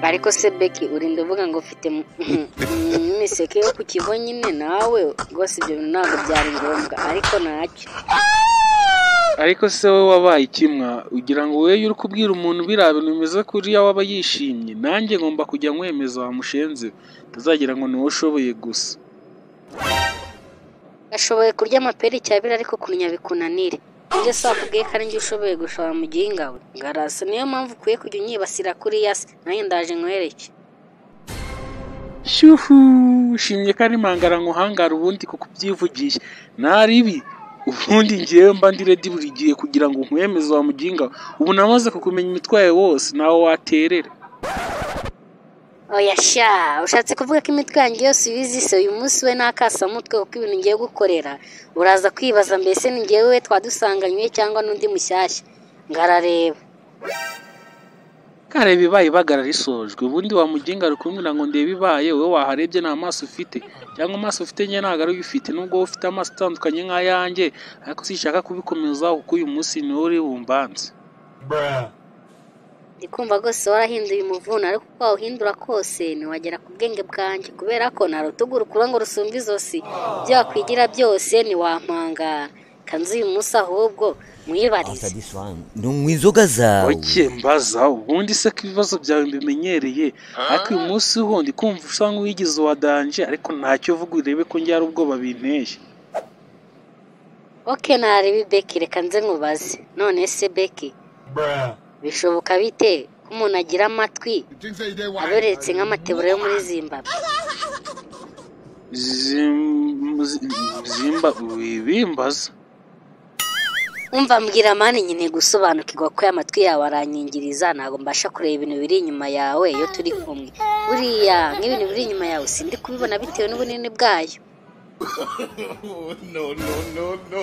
Ariko se Beki, urinda uvuga ngo ufite imiseke yo ku kivo nyine? Nawe rwose ibyo bintu ntabwo byari ngombwa, ariko ntacyo. Ariko se wowe wabaye ikimwa? Ugira ngo wowe uri kubwira umuntu biriya bintu bimeze kuriya waba yishimye? Nanjye ngomba kujya nkwemeza wa mushenzi we, utazagira ngo ni wowe ushoboye gusa. Gashoboye kurya amapera icyabiri, ariko kunnya bikunanire. Njye se wakubwiye ko ari njye ushoboye gushora mu gihinga we ngarasa? Niyo mpamvu ukwiye kujya unyibasira kuriya se, nanjye ndaje nkwereke. Shyuhu, shimye ko ari mangara nkuhangara ubundi kuko ubyivugiye naribi. Ubundi ngewe mba ndi ready buri gihe kugira ngo nkwemeze wa muginga we. Ubu namaze kukumenya imitwe yawe wose, nawe waterera. Oya sha, ushatse kuvuga ko imitwe yanjye yose uyizi se? Uyu munsi we n'akasamutwe, kuko ibintu ngiye gukorera uraza kwibaza mbese ni ngewe twadusanganywe cyangwa n'undi mushyashya. Ngarareba. Kareba ibaye ibagara risojwe. Ubundi wa muginga ari kumbwira ngo ndebe ibaye, wowe waharebye nta maso ufite, cyangwa amaso ufite njye ntabwo ari ufite, nubwo wowe ufite amaso atandukanye nk'ayanjye, ariko sinshaka kubikomeza kuko uyu munsi niwo uri bumbanze. Ndi kumva rwose warahinduye umuvuno, ariko uko wawuhindura kose ntiwagera ku bwenge bwanjye, kubera ko nta rutugu rukura ngo rusumbe izosi. Ibyo wakwigira byose ntiwampangara. Kanze uyu munsi ahubwo mwibarize. After this one, nunywa inzoga zawe. Oke, mbaza. Ubundi se ko ibibazo byawe mbimenyereye, ariko uyu munsi ho ndi kumva usa nk'uwigize uwa danger, ariko ntacyo uvuga, urebe ko njye hari ubwoba binteye. Okay, nareba Beki, reka nze nkubaze. None se Beki, bishoboka bite ko umuntu agira amatwi aberetse nk'amatebura yo muri Zimbabwe? Zimba wibimbaza. Umva mbwira man, nyine gusobanukirwa ko aya matwi yawe aranyingiriza, ntabwo mbasha kureba ibintu biri inyuma yawe iyo turi kumwe. Buriya nk'ibintu biri inyuma yawe sindi kubibona bitewe n'ubunini bwayo. No, no, no, no.